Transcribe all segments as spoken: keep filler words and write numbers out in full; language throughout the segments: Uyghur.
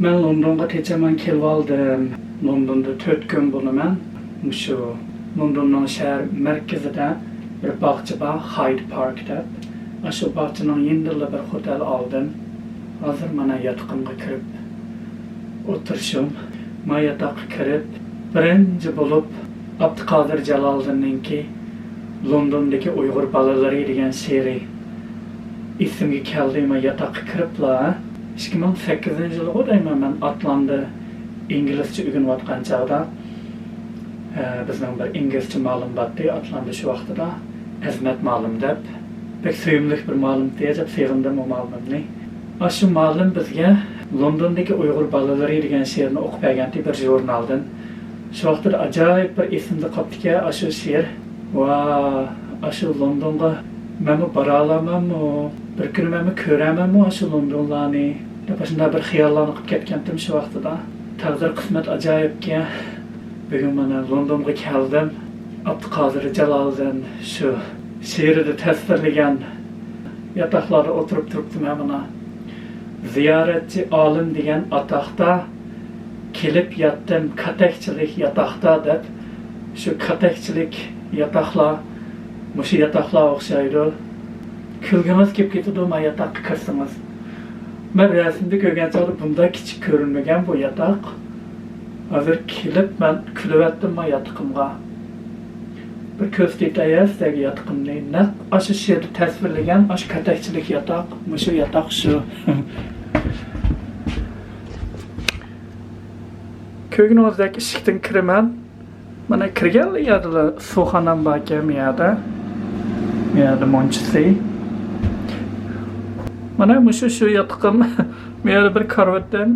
مەن لوندونغا تېخىچە كېلىۋالدىم. لوندوندا تۆت كۈن بولىمەن. مۇشۇ لوندوننىڭ شەھەر مەركىزىدە بىر باغچە بار، خايد پارك دەپ. ئاشۇ باغچىنىڭ يېنىدىلا بىر خوتەل ئالدىم. ھازىر مانا ياتىقىمغا كىرىپ ئولتۇرۇشۇم. ما ياتاققا كىرىپ، بىرىنچى بولۇپ ئابدۇقادىر جالالىدىننىڭكى لوندوندىكى ئۇيغۇر بالىلىرى دېگەن شېئىرى ئېسىمگە كەلدى. ما ياتاققا كىرىپلا، ئىككى مىڭ سەككىزىنچى يىلغۇ دەيمەن، مەن ئاتلاندا ئىنگلىزچە ئۆگىنىۋاتقان چاغدا، ئە، بىزنىڭ بىر ئىنگلىزچە مۇئەللىم بارتى ئاتلاندا شۇ ۋاقتىدا، ئەزمەت مۇئەللىم دەپ. بەك سۆيۈملۈك بىر مۇئەللىمتى، ئەجەب سېغىندىم ئۇ مۇئەللىمنى. ئاشۇ مۇئەللىم بىزگە لوندوندىكى ئۇيغۇر بالىلىرى دېگەن شېئىرنى ئوقۇپ بەرگەنتى بىر ژۇرنالدىن. شۇ ۋاقىتتا ئاجايىپ بىر ئېسىمدە قاپتىكەن ئاشۇ شېئىر. ۋا، ئاشۇ لوندونغا مەنمۇ بارالامەنمۇ، بىر كۈنى مەنمۇ كۆرەمەنمۇ ئاشۇ لوندونلارنى دەپ، ئاشۇنداق بىر خىياللارنى قىلىپ كەتكەنتىم شۇ ۋاقتىدا. تەقدىر قىسمەت ئاجايىپكەن. بۈگۈن مانا لوندونغا كەلدىم. ئابدۇقادىر جالالىدىن شۇ شېئىرىدە تەسۋىرلىگەن ياتاقلاردا ئولتۇرۇپ تۇرۇپتىمەن مانا. زىيارەتچى ئالىم دېگەن ئاتاقتا، كېلىپ ياتتىم كاتەكچىلىك ياتاقتا دەپ، شۇ كاتەكچىلىك ياتاقلار، مۇشۇ ياتاقلار ئوخشايدۇ. كۈلگۈڭىز كېلىپ كېتىدۇ ما ياتاققا كىرسىڭىز. مەن رەسىمدە كۆرگەن چاغدا بۇنداق كىچىك كۆرۈنمىگەن بۇ ياتاق. ھازىر كېلىپ مەن كۈلۈۋەتتىم ما ياتىقىمغا. بىر كۆرسىتەي سىلەرگە ياتىقىمنى. نەق ئاشۇ شېئىردا تەسۋىرلىگەن ئاشۇ كاتەكچىلىك ياتاق، مۇشۇ ياتاق شۇ. كۆرگىنىڭىزدەك ئىشىكتىن كىرىمەن. مانا كىرگەنلا يەردىلا سۇخانام باركەن، بۇ يەردە. بۇ يەردە مۇنچىسى. مانا مۇشۇ شۇ ياتىقىم. بۇ يەردە بىر كارىۋىتىم.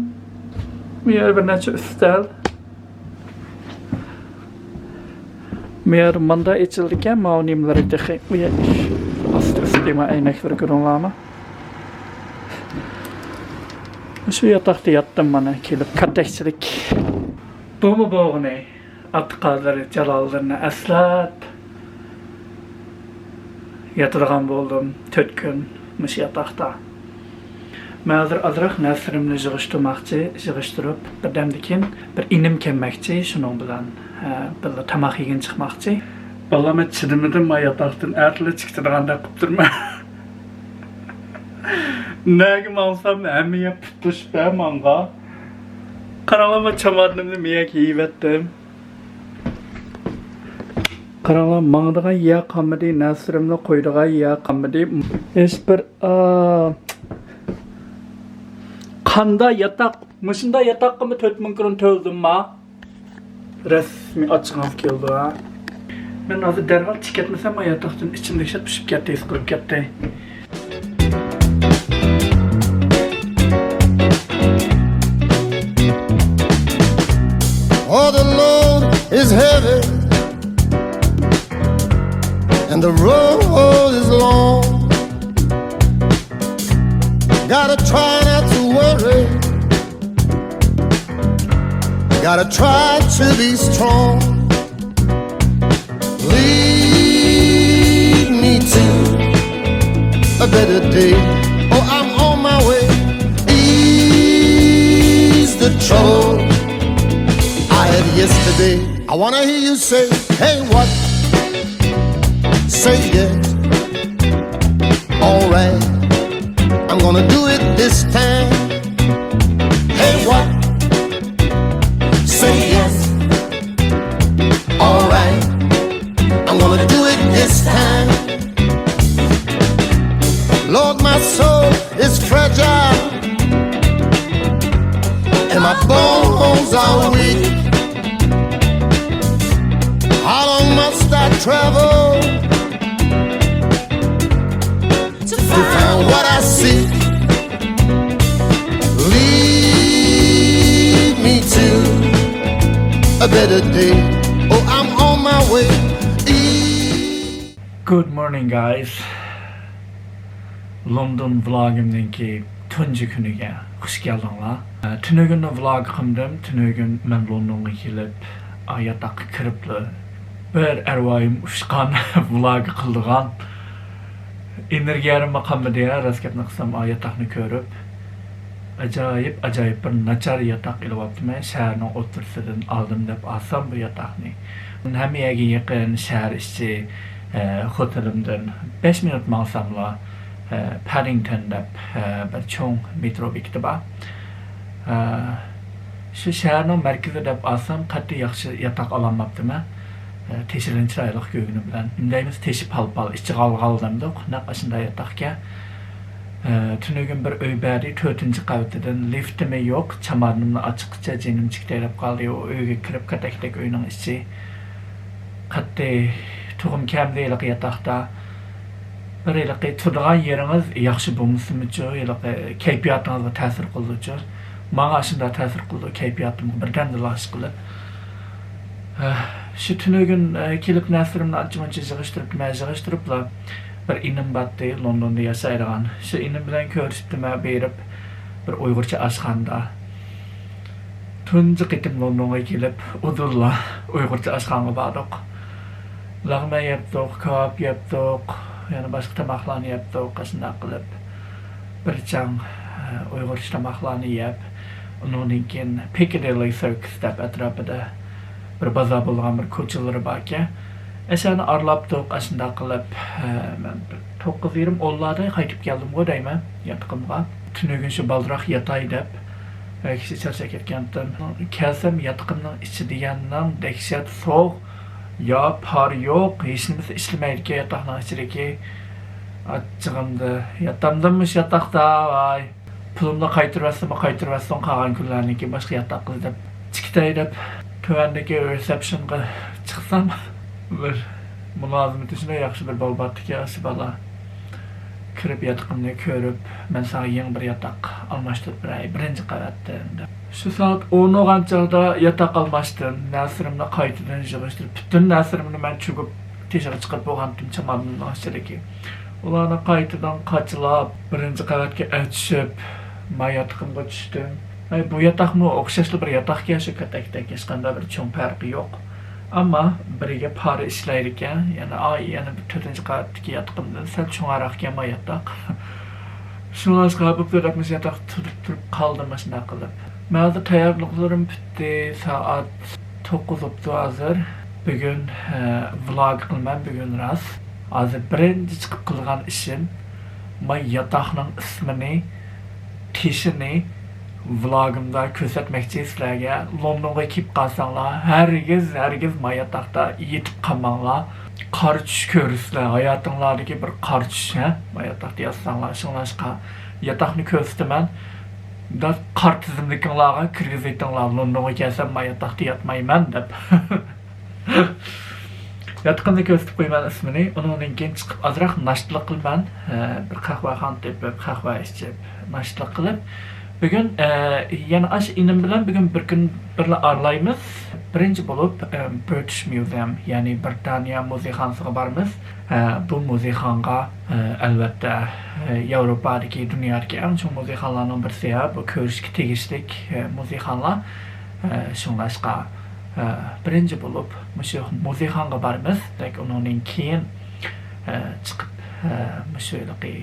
بۇ يەردە بىر نەچچە ئۈستەل. بۇ يەر ماندا ئېچىلىدىكەن، ماۋۇ نېمىلىرى تېخى. بۇ يەر ئاستى ئۈستى ما ئەينەكلىرى كۆرۈڭلارمۇ؟ شۇ ياتاقتا ياتتىم مانا كېلىپ، كاتەكچىلىك. بۇمۇ بولغىنى، ئابدۇقادىر جالالىدىننى ئەسلەپ ياتىدىغان بولدۇم تۆت كۈن مۇشۇ ياتاقتا. مەن ھازىر ئازراق نەرسىلىرىمنى يىغىشتۇرماقچى، يىغىشتۇرۇپ، بىردەمدىن كېيىن بىر ئىنىم كەلمەكچى، شۇنىڭ بىلەن، ھە، بىللە تاماق يېگىلى چىقماقچى. بالام، مەن چىدىمىدىم، ما ياتاقتىن ئەتىلا چىقىدىغاندەك قىلىپ تۇرىمەن. نەگە ماڭسام، ھەممە يەر پۇتلىشىپ ھە ماڭغان. قاراڭلار، ما چامادىنىمنى مېيەك يېيىۋەتتىم. قاراڭلار، ماڭىدىغان يەر قالمىدى، نەرسىلىرىمنى قويىدىغان يەر قالمىدى. ھېچ بىر، ئا، قاندا ياتاق، مۇشۇنداق ياتاققىمۇ تۆت مىڭ كرون تۆلىدىمما؟ رەسمىي ئاچچىقىڭىز كېلىدۇ، ھە؟ مەن ھازىر دەرھال چىقىپ كەتمىسەم، ما ياتاقتىن ئىچىمدىكى شات پىشىپ كەتتى، ھېس قىلىپ كەتتى. Oh, the load is heavy and the road is long. Gotta try not to worry. Gotta try to be strong. Lead me to a better day. Oh, I'm on my way. Ease the trouble I had yesterday. I wanna hear you say, "Hey, what?" Say yes. Alright. I'm gonna do it this time. Hey, what? Say yes. Alright. I'm gonna do it this time. Lord, my soul is fragile and my bones are weak. How long must I travel to find what I seek? Lead me to a better day. Oh, I'm on my way. Good morning, guys. لوندون ۋلاگىمنىڭكى تۇنجى كۈنىگە خۇش كەلدىڭلار. ئە، تۈنۈگۈننى ۋلاگ قىلمىدىم. تۈنۈگۈن مەن لوندونغا كېلىپ، ئا، ياتاققا كىرىپلا بىر ئەرۋايىم ئۇچقان ۋلاگ قىلىدىغان ئېنېرگىيەممۇ قالمىدى، ھە، راست گەپنى قىلسام، ئا، ياتاقنى كۆرۈپ. ئاجايىپ، ئاجايىپ بىر ناچار ياتاق ئېلىۋاپتىمەن. شەھەرنىڭ ئوتتۇرىسىدىن ئالدىم دەپ ئالسام بۇ ياتاقنى. ھەممە يەرگە يېقىن، شەھەر ئىچى، ئە، خوتېلىمدىن بەش مىنۇت ماڭساملا، ئە، پاددىنگتون دەپ، ئە، بىر چوڭ مېترو بېكىتى بار. ئە، شۇ شەھەرنىڭ مەركىزى دەپ ئالسام قەتئىي ياخشى ياتاق ئالالماپتىمەن. ئە، تېشىدىن چىرايلىق كۆرگىنى بىلەن. نېمە دەيمىز، تېشى پال-پال، ئىچى غال-غال دەمدۇق. نەق ئاشۇنداق ياتاقكەن. ئە، تۈنۈگۈن بىر ئۆي بەردى، تۆتىنچى قەۋىتىدىن، لىفتىمۇ يوق، چامادىنىمنى ئاچقىچە جېنىم چىقىپ قالدى. ئۇ ئۆيگە كىرىپ كاتەكتەك ئۆينىڭ ئىچى. قەتئىي تۇغۇم كەمدى ھېلىقى ياتاقتا. بىر ھېلىقى تۇرىدىغان يېرىڭىز ياخشى بولمىسىمۇچۇ، ھېلىقى كەيپىياتىڭىزغا تەسىر قىلىدۇچۇ. ماڭا ئاشۇنداق تەسىر قىلىدۇ، كەيپىياتىمغا بىردەمدىلا ئىشقىلىپ. شۇ تۈنۈگۈن، ئە، كېلىپ نەرسىلىرىمنى ئانچە-مۇنچە يىغىشتۇرۇپتىمەن، يىغىشتۇرۇپلا بىر ئىنىم باتتى، لوندوندا ياشايدىغان. شۇ ئىنىم بىلەن كۆرۈشۈپتىمەن، بېرىپ بىر ئۇيغۇرچە ئاشخانىدا. تۇنجى قېتىم لوندونغا كېلىپ، ئۇدۇللا ئۇيغۇرچە ئاشخانىغا باردۇق. لەغمەن يەپتۇق، كاۋاپ يەپتۇق، يەنە باشقا تاماقلارنى يەپتۇق. ئاشۇنداق قىلىپ بىر چاڭ، ئە، ئۇيغۇرچە تاماقلارنى يەپ، ئۇنىڭدىن كېيىن پىككادىللى سىركس دەپ ئەتراپىدا بىر بازار بولغان بىر كوچىلىرى باركەن. ئەشەنى ئارىلاپتۇق، ئاشۇنداق قىلىپ، ئە، مەن بىر توققۇز يېرىم، ئونلاردا قايتىپ كەلدىمغۇ دەيمەن ياتىقىمغا. تۈنۈگۈن شۇ بالدۇراق ياتاي دەپ، ئە، كىشى چارچاپ كەتكەنتىم. كەلسەم ياتىقىمنىڭ ئىچى دېگەننىڭ دەھشەت سوغۇق، يا پار يوق، ھېچنېمىسى ئىشلىمەيدىكەن ياتاقنىڭ ئىچىدىكى. ئاچچىقىمدى، ياتامدىمۇ شۇ ياتاقتا، ۋاي. پۇلۇمنى قايتۇرۇۋەتسىمۇ قايتۇرۇۋەتسۇن، قالغان كۈنلەرنىڭكى باشقا ياتاققا دەپ چىقىتەي دەپ تۆۋەندىكى رېسېپشنغا چىقسام، بىر مۇلازىمىتى شۇنداق ياخشى بىر بالا بارتىكەن، ئاشۇ بالا كىرىپ ياتىقىمنى كۆرۈپ، مەن ساڭا يېڭى بىر ياتاق ئالماشتۇرۇپ بېرەي، بىرىنچى قەۋەتتىن دەپ. شۇ سائەت ئون بولغان چاغدا ياتاق ئالماشتىم، نەرسىلىرىمنى قايتىدىن يىغىشتۇرۇپ، پۈتۈن نەرسىلىرىمنى مەن چۆگۈپ تېشىغا چىقىرىپ بولغانتىم چامادىنىمنىڭ ئىچىدىكى. ئۇلارنى قايتىدىن قاچىلاپ، بىرىنچى قەۋەتكە ئەچىشىپ، ما ياتىقىمغا چۈشتۈم. ئەي، بۇ ياتاقمۇ ئوخشاشلا بىر ياتاقكەن، شۇ كاتەكتەك، ھېچقانداق بىر چوڭ پەرقى يوق. ئەمما بىرىگە پارا ئىشلەيدىكەن، يەنە ئاي، يەنە بىر تۆتىنچى قەۋەتتىكى ياتىقىمدىن سەل چوڭراقكەن ما ياتاق. شۇڭلاشقا بۇ دەپ مۇشۇ ياتاقتا تۇرۇپ، تۇرۇپ قالدىم مۇشۇنداق قىلىپ. مەن ھازىر تەييارلىقلىرىم پۈتتى، سائەت توققۇز بوپتۇ ھازىر. بۈگۈن، ھە، ۋلوگ قىلىمەن بۈگۈن راست. ھازىر بىرىنچى چىقىپ قىلغان ئىشىم، ما ياتاقنىڭ ئىسمىنى، تېشىنى ۋلوگىمدا كۆرسەتمەكچى سىلەرگە. لوندونغا كېلىپ قالساڭلار، ھەرگىز، ھەرگىز ما ياتاقتا يېتىپ قالماڭلار. قارا چۈش كۆرىسىلەر، ھاياتىڭلاردىكى بىر قارا چۈش، ھە؟ ما ياتاقتا ياتساڭلار، شۇڭلاشقا ياتاقنى كۆرسىتىمەن. دا قارا تىزىملىكىڭلارغا كىرگۈزۈۋېتىڭلار، لوندونغا كەلسەم ما ياتاقتا ياتمايمەن دەپ. ياتىقىمنى كۆرسىتىپ قويىمەن ئىسمىنى. ئۇنىڭدىن كېيىن چىقىپ ئازراق ناشتىلىق قىلىمەن. ھە، بىر قەھۋەخانا تېپىپ، قەھۋە ئىچىپ، ناشتىلىق قىلىپ. بۈگۈن، ئە، يەنە ئاشۇ ئىنىم بىلەن بۈگۈن بىر كۈن بىرلا ئارىلايمىز. بىرىنچى بولۇپ، ئە، بىرىتىش مۇزېيۇم، يەنى بىرىتانىيە مۇزېيخانىسىغا بارىمىز. ئە، بۇ مۇزېيخانىغا، ئە، ئەلۋەتتە، ئە، ياۋروپادىكى، دۇنيادىكى ئەڭ چوڭ مۇزېيخانىلارنىڭ بىرسى، ھە، بۇ كۆرۈشكە تېگىشلىك، ئە، مۇزېيخانلار. ئە، شۇڭلاشقا، ئە، بىرىنچى بولۇپ مۇشۇ مۇزېيخانىغا بارىمىز. ئۇنىڭدىن كېيىن، ئە، چىقىپ، ئە، مۇشۇ ھېلىقى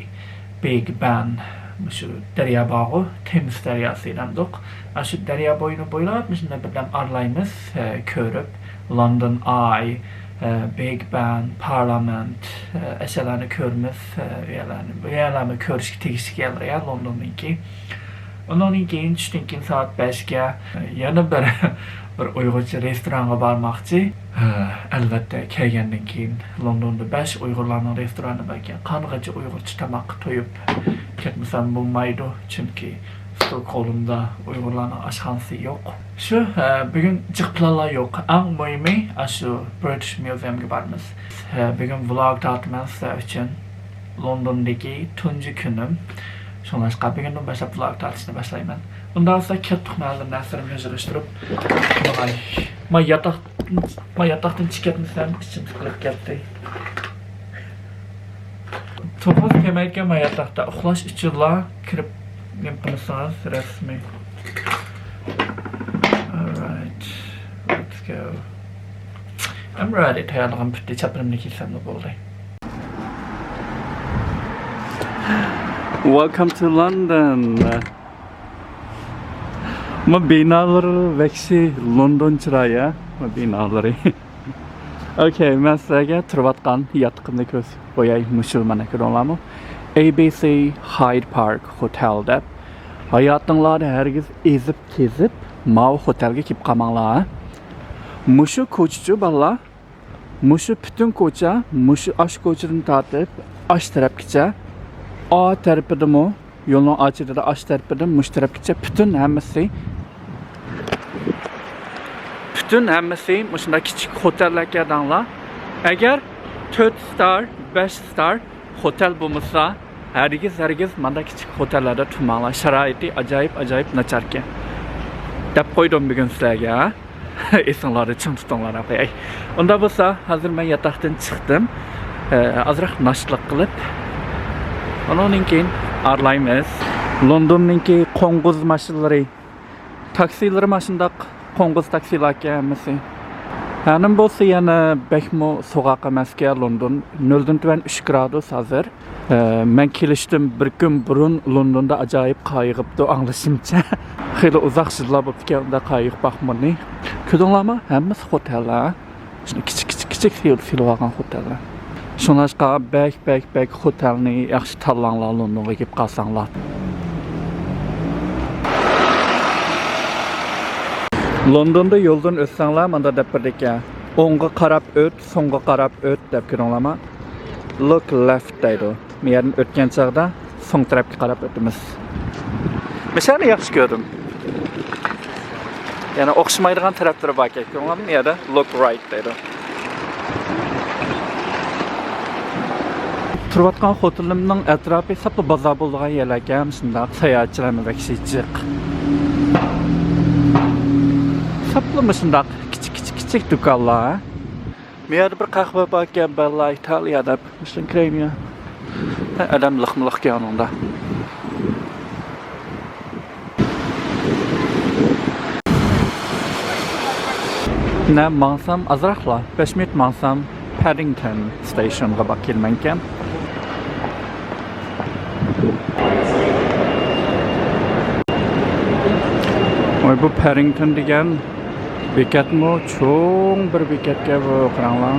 بىگ بەن، مۇشۇ دەريا بارغۇ، تېمىز دەرياسى دەمدۇق. ئاشۇ دەريا بويىنى بويلاپ مۇشۇنداق بىردەم ئارىلايمىز، ئە، كۆرۈپ، لوندون ئاي، ئە، بىگ بەن، پارلامېنت، ئە، ئەشەلەرنى كۆرىمىز، ئە، يەرلەرنى، بۇ يەرلەرمۇ كۆرۈشكە تېگىشلىك يەرلەر يا لوندوندىكى. ئۇنىڭدىن كېيىن چۈشتىن كېيىن سائەت بەشكە يەنە بىر، بىر ئۇيغۇرچە رېستورانغا بارماقچى. ھە، ئەلۋەتتە، كەلگەندىن كېيىن لوندوندا بەش ئۇيغۇرلارنىڭ رېستورانى باركەن. قانغىچە ئۇيغۇرچە تاماققا تويۇپ كەتمىسەم بولمايدۇ، چۈنكى ستوكھولمدا ئۇيغۇرلارنىڭ ئاشخانىسى يوق. شۇ، ھە، بۈگۈن جىق پىلانلار يوق. ئەڭ مۇھىمى، ئاشۇ بىرىتىش مۇزېيۇمغا بارىمىز. ھە، بۈگۈن ۋلوگ تارتىمەن سىلەر ئۈچۈن. لوندوندىكى تۇنجى كۈنۈم. شۇڭلاشقا بۈگۈندىن باشلاپ ۋلوگ تارتىشنى باشلايمەن. ئۇنداق بولسا كەتتۇق، مەلۇم نەرسىلىرىمنى يىغىشتۇرۇپ. ماي، ما ياتاق، ما ياتاقتىن چىقىپ كەتمىسەم ئىچىم سىقىلىپ كەتتى. توخۇ كەلمەيدىكەن ما ياتاقتا. ئۇخلاش ئۈچۈنلا كىرىپ نېمە قىلسىڭىز رەسمىي. Alright, let's go. I'm ready. تەييارلىقىم پۈتتى. چاپىنىمنى كىيسەملا بولدى. Welcome to London. بۇ بىنالىرى ۋەھشىي لوندون چىرايى، بۇ بىنالىرى. ئوكەي، مەن سىلەرگە تۇرۇۋاتقان ياتىقىمنى كۆرسىتىپ قوياي. مۇشۇ مانا كۆرۈڭلارمۇ؟ A B C Hyde Park Hotel دەپ. ھاياتىڭلاردا ھەرگىز ئېزىپ تېزىپ ماۋۇ خوتەلگە كېلىپ قالماڭلار. مۇشۇ كوچىچۇ بالىلار، مۇشۇ پۈتۈن كوچا، مۇشۇ ئاش كوچىدىن تارتىپ ئاش تەرەپكىچە، ئا تەرىپىدىمۇ، يولنىڭ ئا چېتىدە ئاش تەرىپىدىن مۇشۇ تەرەپكىچە پۈتۈن ھەممىسى، پۈتۈن ھەممىسى مۇشۇنداق كىچىك خوتەللەركەن دەڭلار. ئەگەر تۆت ستار، بەش ستار خوتەل بولمىسا، ھەرگىز، ھەرگىز مانداق كىچىك خوتەللەردە تۇرماڭلار. شارائىتى ئاجايىپ، ئاجايىپ ناچاركەن. دەپ قويدۇم بۈگۈن سىلەرگە. ئېسىڭلاردا چىڭ تۇتۇڭلار، ئەي. ئۇنداق بولسا، ھازىر مەن ياتاقتىن چىقتىم. ئە، ئازراق ناشتىلىق قىلىپ، ئۇنىڭدىن كېيىن ئارىلايمىز. لوندوننىڭكى قوڭغۇز ماشىنىلىرى، تاكسىلىرى ماشۇنداق قوڭغۇز تاكسىلاركەن ھەممىسى. ھەنىم بولسا يەنە بەكمۇ سوغۇق ئەمەسكەن لوندون. نۆلدىن تۆۋەن ئۈچ گرادۇس ھازىر. ئە، مەن كېلىشتىن بىر كۈن بۇرۇن لوندوندا ئاجايىپ قايىغىپتۇ، ئاڭلىشىمچە. خېلى ئۇزاق يىللار بوپتىكەن ئۇنداق قايىغىپ باقمىغىنى. كۆردۈڭلارمۇ؟ ھەممىسى خوتەللەر. شۇنى كىچىك، كىچىك، كىچىك سېلىپ، سېلىۋالغان خوتەللەر. شۇڭلاشقا بەك، بەك، بەك خوتەلنى ياخشى تاللاڭلار، لوندونغا كېلىپ قالساڭلار. لوندوندا يولدىن ئۆتسەڭلار، مانداق دەپ بېرىدىكەن. ئوڭغا قاراپ ئۆت، سوڭغا قاراپ ئۆت دەپ كۆرۈڭلارما. Look left دەيدۇ. بۇ يەردىن ئۆتكەن چاغدا سوڭ تەرەپكە قاراپ ئۆتىمىز. مەن شەھەرنى ياخشى كۆردۈم. يەنە ئوخشىمايدىغان تەرەپلىرى باركەن. كۆرۈڭلارمۇ؟ بۇ يەردە look right دەيدۇ. تۇرۇۋاتقان خوتېلىمنىڭ ئەتراپى ساپلا بازار بولىدىغان يەرلەركەن، شۇنداق ساياھەتچىلەرمۇ ۋەھشىي جىق. ساپلا مۇشۇنداق كىچىك، كىچىك، كىچىك دۇكانلار. بۇ يەردە بىر قەھۋە باركەن، بېللا ئىتالىيا دەپ. مۇشۇدىن كىرەيمۇ يا؟ ھە، ئادەم لىقمۇ لىقكەن ئۇنىڭدا. نە ماڭسام ئازراقلا، بەش مىنۇت ماڭسام پاددىنگتون ستېيشنغا بار كېلىمەنكەن. ۋاي، بۇ پاددىنگتون دېگەن بېكەتمۇ چوڭ بىر بېكەتكەن بۇ، قاراڭلار.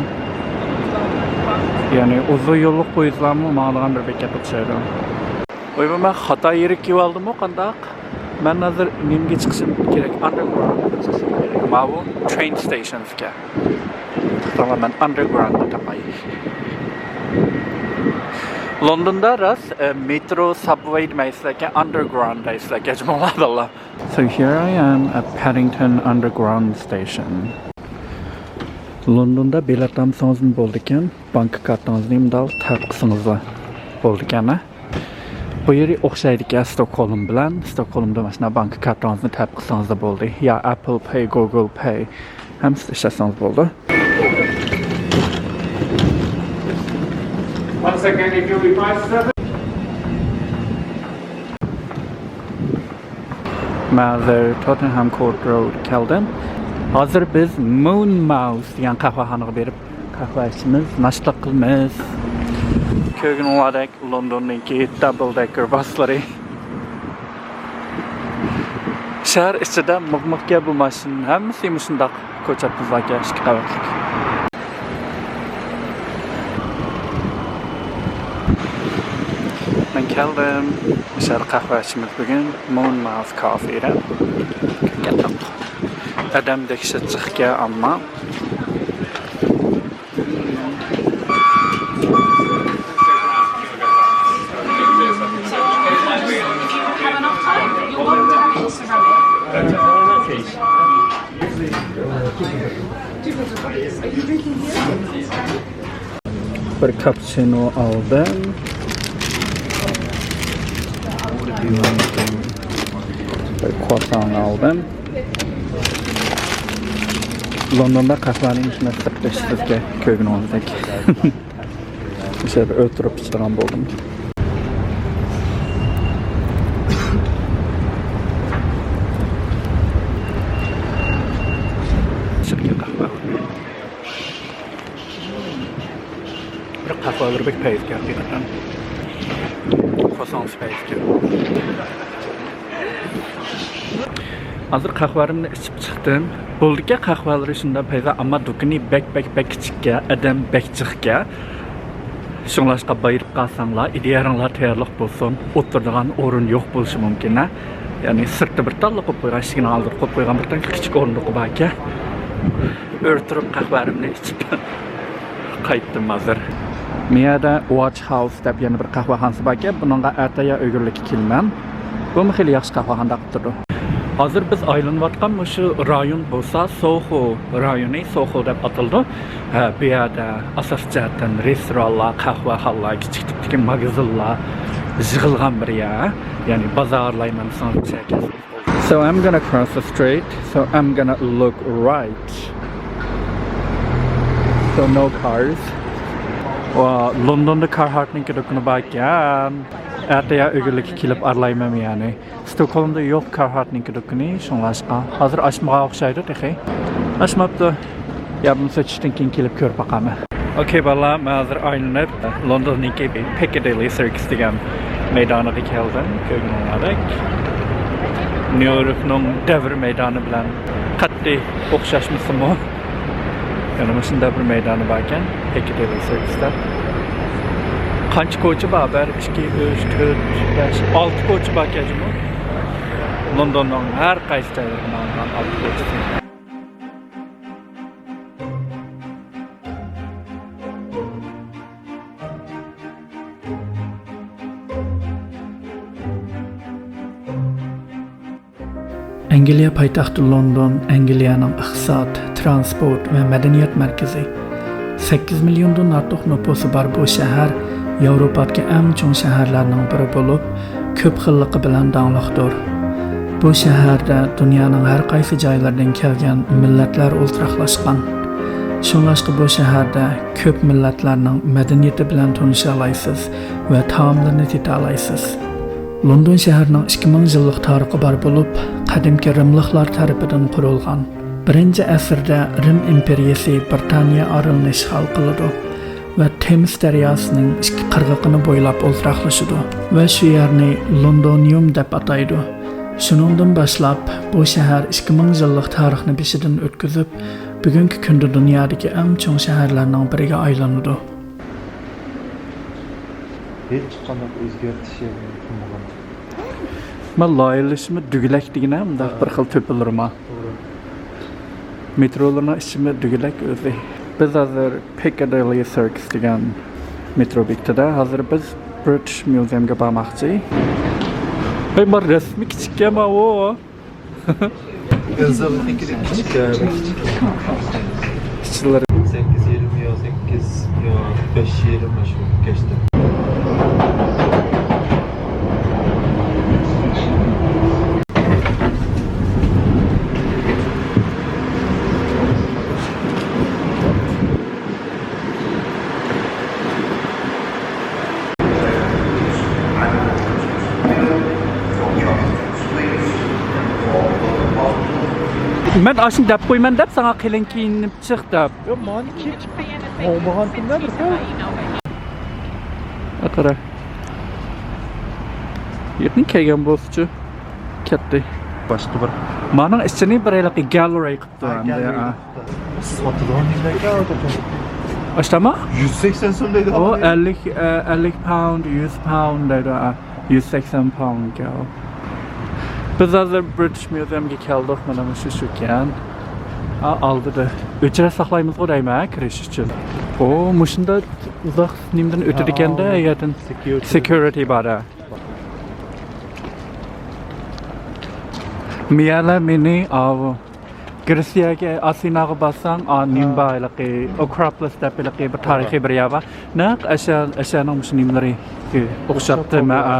يەنى ئۇزۇن يوللۇق پويىزلارمۇ ماڭىدىغان بىر بېكەت ئوخشايدۇ. ۋاي، بۇ مەن خاتا يېرىگە كېلىۋالدىممۇ قانداق؟ مەن ھازىر نېمىگە چىقىشىم كېرەك؟ ئاندېرگراۋندقا چىقىشىم كېرەك. ماۋۇ ترېين ستېيشنغا. توختاڭلار، مەن ئاندېرگراۋندنى تاپاي. لوندوندا راست، ئە، مېترو، سابۋېي دېمەيسىلەركەن، ئاندېرگراۋند دەيسىلەركەن، جۇمۇڭلار باللا. So here I am at Paddington Underground Station. لوندوندا بېلەت ئالمىسىڭىزمۇ بولىدىكەن، بانكا كارتىڭىزنى مۇنداق تەرەپ قىلسىڭىزلا بولىدىكەن، ھە؟ بۇ يېرى ئوخشايدىكەن ستوكھولم بىلەن. ستوكھولمدا ماشۇنداق بانكا كارتىڭىزنى تەرەپ قىلسىڭىزلا بولدى. يا ئەپپىل پەي، گۇگل پەي، ھەممىسىنى ئىشلەتسىڭىز بولىدۇ. Once again, if you require service. مەن ھازىر توتنھام كورت رودقا كەلدىم. ھازىر بىز مون ماۋس دېگەن قەھۋەخانىغا بېرىپ قەھۋە ئىچىمىز، ناشتا قىلىمىز. كۆرگىنىڭلاردەك لوندوننىڭكى دابل دېككېر باسلىرى. شەھەر ئىچىدە مىغ-مىغكەن بۇ ماشىنا، ھەممىسى مۇشۇنداق كوچا پۇزلاكەن، ئىككى قەۋەتلىك. مەن كەلدىم. مۇشۇ يەردە قەھۋە ئىچىمىز بۈگۈن. مون ماۋس كافېدا. ئادەم دەھشەت جىقكەن ئەمما. بىر كاپچىنو ئالدىم. بىر كروئاسسان ئالدىم. لوندوندا قەھۋەنى مۇشۇنداق سىقىپ ئىچىسىزكەن، كۆرگىنىڭىزدەك. مۇشۇ يەردە ئولتۇرۇپ ئىچىدىغان بولدۇم. بىر قەھۋەلىرى بەك پەيزىكەن ھەقىقەتەن. كروئاسسانسى پەيزىكەن. ھازىر قەھۋەمنى ئىچىپ چىقتىم. بولىدىكەن، قەھۋەلىرى شۇنداق پەيزا، ئەمما دۇكىنى بەك، بەك، بەك كىچىككەن، ئادەم بەك جىقكەن. شۇڭلاشقا بايرىپ قالساڭلار، ئىدىيەرىڭلار تەييارلىق بولسۇن، ئولتۇرىدىغان ئورۇن يوق بولۇشى مۇمكىن، ھە. يەنى سىرتتا بىر تاللا قويۇپ قويغان، ئىشىكنى ئالدۇرۇپ قويۇپ قويغان بىر تال كىچىك ئورۇندۇقى باركەن. ئۆرە تۇرۇپ قەھۋەمنى ئىچىپ قايتتىم ھازىر. مىيەدە Watch House دەپ يەنە بىر قەھۋەخانىسى باركەن، بۇنىڭغا ئەتە يا ئۆگۈنلۈككە كېلىمەن. بۇمۇ خېلى ياخشى قەھۋەخانا دەپ تۇرىدۇ. ھازىر بىز ئايلىنىۋاتقان مۇشۇ رايون بولسا سوخو رايونى، سوخو دەپ ئاتىلىدۇ. ھە، بۇ يەردە ئاساسىي جەھەتتىن رېستورانلار، قەھۋەخانىلار، كىچىك تىپتىكى ماگىزىنلار يىغىلغان بىر يەر. يەنى بازارلايمەن دېسىڭىز. So I'm gonna cross the street. So I'm gonna look right. So no cars. ۋا، لوندوندا كارھارتنىڭكى دۇكىنى باركەن. ئەتە يا ئۆگۈنلۈككە كېلىپ ئارىلايمەن يەنى. ستوكھولمدا يوق كارھارتنىڭكى دۇكىنى، شۇڭلاشقا ھازىر ئاچمىغان ئوخشايدۇ تېخى. ئاچماپتۇ. يا بولمىسا چۈشتىن كېيىن كېلىپ كۆرۈپ باقارمەن. ئوكەي بالىلار، مەن ھازىر ئايلىنىپ لوندوننىڭكى پىكادىللى سىركس دېگەن مەيدانىغا كەلدىم. كۆرگىنىڭلاردەك نيۇ يوركنىڭ دەۋر مەيدانى بىلەن قەتئىي ئوخشاشمىسىمۇ، يەنە مۇشۇنداق بىر مەيدانى باركەن، پىكادىللى سىركستا. قانچە كوچا بار؟ بىر، ئىككى، ئۈچ، تۆت، بەش، ئالتە كوچا باركەن جۇمۇ. لوندوننىڭ ھەر قايسى جايلىرىغا ماڭغان ئالتە كوچىسى. ئەنگلىيە پايتەختى لوندون ئەنگلىيەنىڭ ئىقتىساد، تىرانسپورت ۋە مەدەنىيەت مەركىزى. سەككىز مىليوندىن ئارتۇق نوپۇسى بار بۇ شەھەر ياۋروپادىكى ئەڭ چوڭ شەھەرلەرنىڭ بىرى بولۇپ، كۆپ خىللىقى بىلەن داڭلىقتۇر. بۇ شەھەردە دۇنيانىڭ ھەر قايسى جايلىرىدىن كەلگەن مىللەتلەر ئولتۇراقلاشقان. شۇڭلاشقا بۇ شەھەردە كۆپ مىللەتلەرنىڭ مەدەنىيىتى بىلەن تونۇشالايسىز ۋە تائاملىرىنى تېتىيالايسىز. لوندون شەھىرىنىڭ ئىككى مىڭ يىللىق تارىخى بار بولۇپ، قەدىمكى رىملىقلار تەرىپىدىن قۇرۇلغان. بىرىنچى ئەسىردە رىم ئىمپېرىيىسى بىرىتانىيە ئارىلىنى ئىشغال قىلىدۇ ۋە تېمس دەرياسىنىڭ ئىككى قىرغىقىنى بويلاپ ئولتۇراقلىشىدۇ ۋە شۇ يەرنى لوندونىيۇم دەپ ئاتايدۇ. شۇنىڭدىن باشلاپ، بۇ شەھەر ئىككى مىڭ يىللىق تارىخنى بېشىدىن ئۆتكۈزۈپ، بۈگۈنكى كۈندە دۇنيادىكى ئەڭ چوڭ شەھەرلەرنىڭ بىرىگە ئايلىنىدۇ. ھېچقانداق ئۆزگەرتىش يەرنى قىلمىغان. مەن لايىھەلىشىمۇ دۈگىلەك دېگىنە، مۇنداق بىر خىل تۆپىلىرىما. توغرا. مېترولارنىڭ ئىچىمۇ دۈگىلەك ئۆزى. بىز ھازىر پىكادىللى سىركس دېگەن مېترو بېكىتىدە. ھازىر بىز برىتىش ميۇزىيەمگە بارماقچى. ھەي، ما رەسمى كىچىككەن ماۋۇ. ئىچلىرى. سەككىز يېرىم يا سەككىز يا بەش يېرىم شۇ كەچتە. مەن ئاشۇنى دەپ قويىمەن دەپ ساڭا قېلىن كىيىنىپ چىق دەپ. ياق، مانا كىيىپ چىققان. بولمىغان كۈندە بىر خىل. قارا. يېقىن كەلگەن بولسىچۇ. كەتتى. باشقا بىر. مانىڭ ئىچىنى بىر ھېلىقى گاللېرىيە قىپتۇ. ھە، ئەمدى، گاللېرىيە ھە. قىپتۇ. ساتىدىغان نېمىلەركەن ئۇ؟ ئاشتاما؟ يۈز سەكسەن سوم دەيدۇ. ئۇ ئەللىك، ئە، ئەللىك پاۋوند، يۈز پاۋوند دەيدۇ، ھە. يۈز سەكسەن پاۋوندكەن ئۇ. بىز ھازىر برىتىش ميۇزىيەمگە كەلدۇق، مانا مۇشۇ شۇكەن. ھە، ئالدىدا ئۆچرەت ساقلايمىزغۇ دەيمەن، ھە، كىرىش ئۈچۈن. ئۇ مۇشۇنداق ئۇزاق نېمىدىن ئۆتىدىكەندە، ھە، يەردىن سېكيۇرىتى. سېكيۇرىتى بار، ھە. مىيەلە مېنى، ئاۋۇ، گرېتسىيەگە، ئاسىناغا بارساڭ، ئا، نېمە بار، ھېلىقى ئاكروپولىس دەپ ھېلىقى بىر تارىخىي بىر يەر بار. نەق ئەشە، ئەشەنىڭ مۇشۇ نېمىلىرى ئوخشاپتۇ، مە، ئا،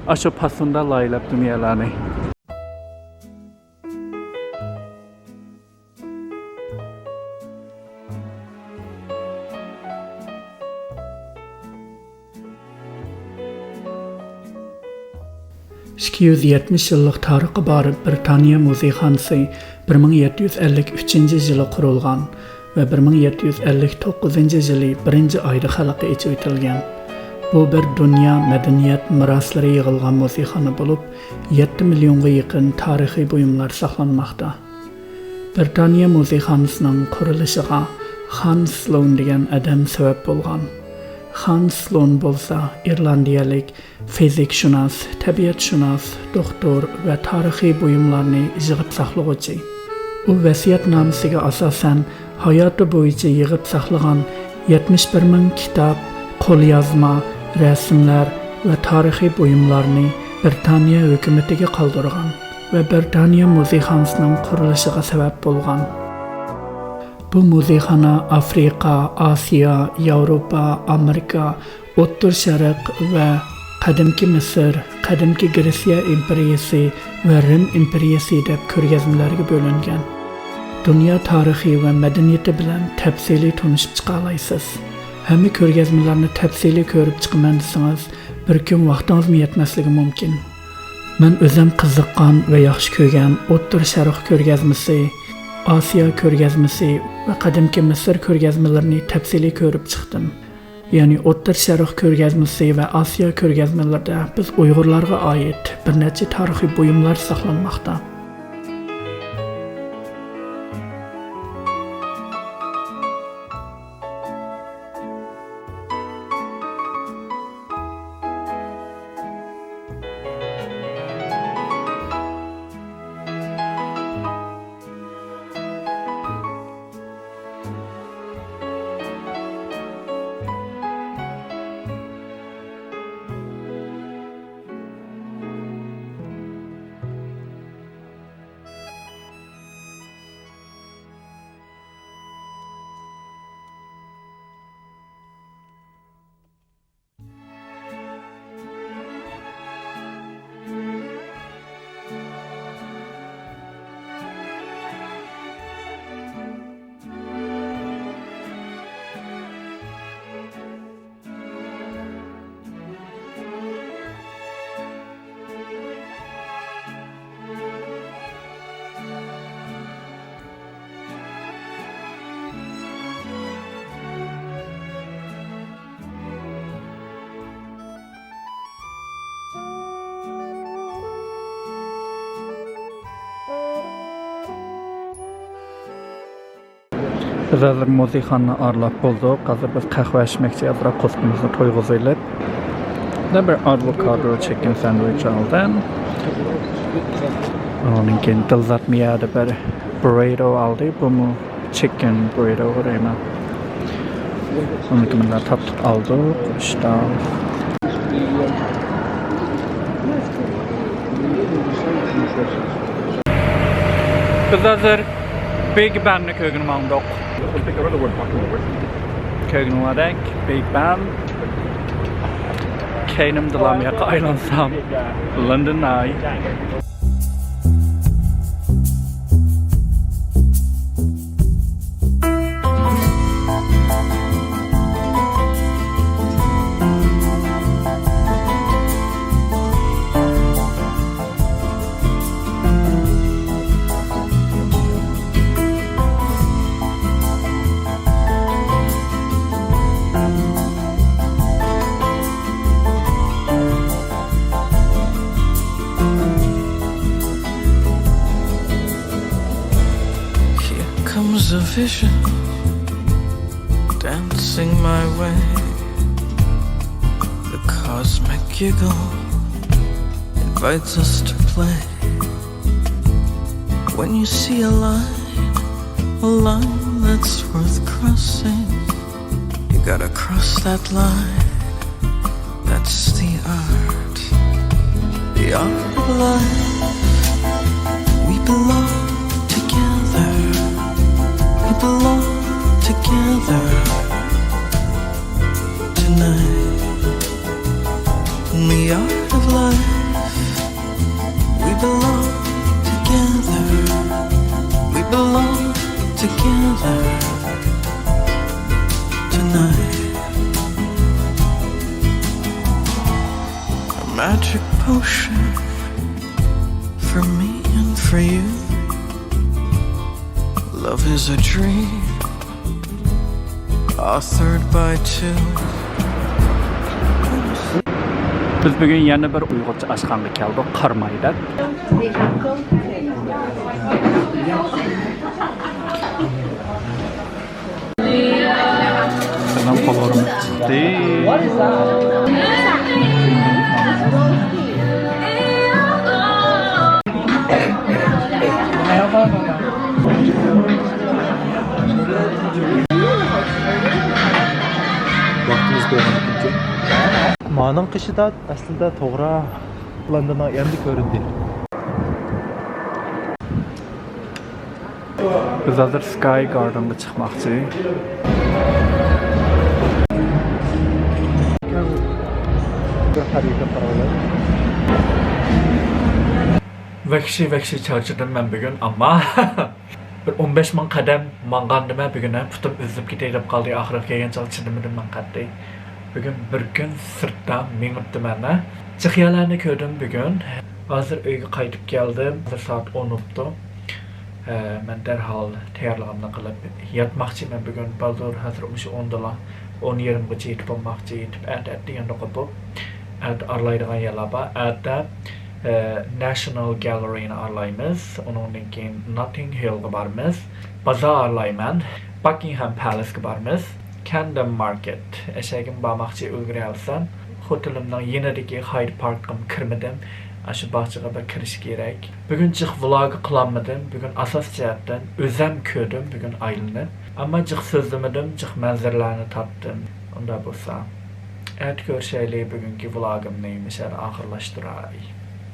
ئاشۇ پاسوندا لايىھەلەپتۇ مىيەلەرنى. ئىككى يۈز يەتمىش يىللىق تارىخى بار بىرىتانىيە مۇزېيخانىسى بىر مىڭ يەتتە يۈز ئەللىك ئۈچىنچى يىلى قۇرۇلغان ۋە بىر مىڭ يەتتە يۈز ئەللىك توققۇزىنچى يىلى بىرىنچى ئايدا خەلققە ئېچىۋېتىلگەن. بۇ بىر دۇنيا مەدەنىيەت مىراسلىرى يىغىلغان مۇزېيخانا بولۇپ، يەتتە مىليونغا يېقىن تارىخىي بۇيۇملار ساقلانماقتا. بىرىتانىيە مۇزېيخانىسىنىڭ قۇرۇلۇشىغا خانس سلون دېگەن ئادەم سەۋەب بولغان. خانس سلون بولسا ئىرلاندىيەلىك فىزىكشۇناس، تەبىئەتشۇناس، دوختۇر ۋە تارىخىي بۇيۇملارنى يىغىپ ساقلىغۇچى. ئۇ ۋەسىيەتنامىسىگە ئاساسەن، ھاياتى بويىچە يىغىپ ساقلىغان يەتمىش بىر مىڭ كىتاب، قوليازما، رەسىملەر ۋە تارىخىي بۇيۇملارنى بىرىتانىيە ھۆكۈمىتىگە قالدۇرغان ۋە بىرىتانىيە مۇزېيخانىسىنىڭ قۇرۇلۇشىغا سەۋەب بولغان. بۇ مۇزېيخانا ئافرىقا، ئاسىيا، ياۋروپا، ئامېرىكا، ئوتتۇرا شەرق ۋە قەدىمكى مىسىر، قەدىمكى گرېتسىيە ئىمپېرىيىسى ۋە رىم ئىمپېرىيىسى دەپ كۆرگەزمىلەرگە بۆلۈنگەن. دۇنيا تارىخى ۋە مەدەنىيىتى بىلەن تەپسىلىي تونۇشۇپ چىقالايسىز. ھەممە كۆرگەزمىلەرنى تەپسىلىي كۆرۈپ چىقىمەن دېسىڭىز، بىر كۈن ۋاقتىڭىزمۇ يەتمەسلىكى مۇمكىن. مەن ئۆزۈم قىزىققان ۋە ياخشى كۆرگەن ئوتتۇرا شەرق كۆرگەزمىسى، ئاسىيا كۆرگەزمىسى ۋە قەدىمكى مىسىر كۆرگەزمىلىرىنى تەپسىلىي كۆرۈپ چىقتىم. يەنى ئوتتۇرا شەرق كۆرگەزمىسى ۋە ئاسىيا كۆرگەزمىلىرىدە بىز ئۇيغۇرلارغا ئائىت بىر نەچچە تارىخىي بۇيۇملار ساقلانماقتا. بىز ھازىر مۇزېيخانىنى ئارىلاپ بولدۇق. ھازىر بىز قەھۋە ئىچمەكچى، ئازراق قورسىقىمىزنى تويغۇزۇۋېلىپ. مانا بىر ئاۋوكادو چىكېن ساندۋىچ ئالدىم. ئۇنىڭدىن كېيىن دىلزات مىيادە بىر بۇررىتو ئالدى. بۇمۇ چىكېن بۇررىتو دەيمەن. ئۇنىڭدىن كېيىن مۇنداق تاتلىق ئالدۇق. ئىشتان. بىز ھازىر بىگ بەننى كۆرگىلى ماڭدۇق. كۆرگىنىڭلاردەك بىگ بەن. كەينىمدىلا مۇياققا ئايلانسام، لوندون ئاي. Here comes a vision, dancing my way. The cosmic giggle invites us to play. When you see a line, a line that's worth crossing, you gotta cross that line. That's the art, the art of life. We belong together, we belong together tonight. In the art of life, we belong together, we belong together tonight. A magic potion for me and for you. Love is a dream authored by two. When بىز بۈگۈن يەنە بىر ئۇيغۇرچە ئاشخانىغا كەلدۇق، قارماي دەپ. بىزنىڭ قوللىرىمىز چىقتى. ۋاقتىمىز بولغاندىكىن. مانىڭ قېشىدا ئەسلىدە توغرا لوندوننىڭ ئەمدى كۆرۈندى. بىز ھازىر سكاي گاردېنغا چىقماقچى. ۋەھشىي، ۋەھشىي چارچىدىم مەن بۈگۈن، ئەمما بىر ئون بەش مىڭ قەدەم ماڭغانىدىمەن بۈگۈن، ھە، پۇتۇم ئۈزۈلۈپ كېتەي دەپ قالدى. ئاخىرىغا كەلگەنچە چىدىمىدىم مەن قەتئىي. بۈگۈن بىر كۈن سىرتتا مېڭىپتىمەن، ھە. جىق يەرلەرنى كۆردۈم بۈگۈن. ھازىر ئۆيگە قايتىپ كەلدىم. ھازىر سائەت ئون بوپتۇ. ھە، مەن دەرھال تەييارلىقىمنى قىلىپ ياتماقچىمەن بۈگۈن. بالدۇر ھازىر مۇشۇ ئوندىلا، ئون يېرىمغىچە يېتىپ بولماقچى. يېتىپ ئەتە، ئەتە يەنە قوپۇپ، ئەتە ئارىلايدىغان يەرلەر بار. ئەتە، ئە، ناشنال گاللېرىينى ئارىلايمىز. ئۇنىڭدىن كېيىن نوتتىنگ ھىلغا بارىمىز. بازار ئارىلايمەن. باكىنغھام پالاسقا بارىمىز. كامدېن ماركېت. ئەشەگىمۇ بارماقچى، ئۈلگۈرەلىسەم. خوتېلىمنىڭ يېنىدىكى ھايد پاركقىمۇ كىرمىدىم. ئاشۇ باغچىغا بىر كىرىش كېرەك. بۈگۈن جىق ۋلوگ قىلالمىدىم. بۈگۈن ئاساسىي جەھەتتىن ئۆزەم كۆردۈم بۈگۈن ئايلىنىپ. ئەمما جىق سۆزلىمىدىم، جىق مەنزىرىلەرنى تارتتىم. ئۇنداق بولسا، ئەتە كۆرۈشەيلى، بۈگۈنكى ۋلوگىمنى مۇشۇ يەردە ئاخىرلاشتۇراي.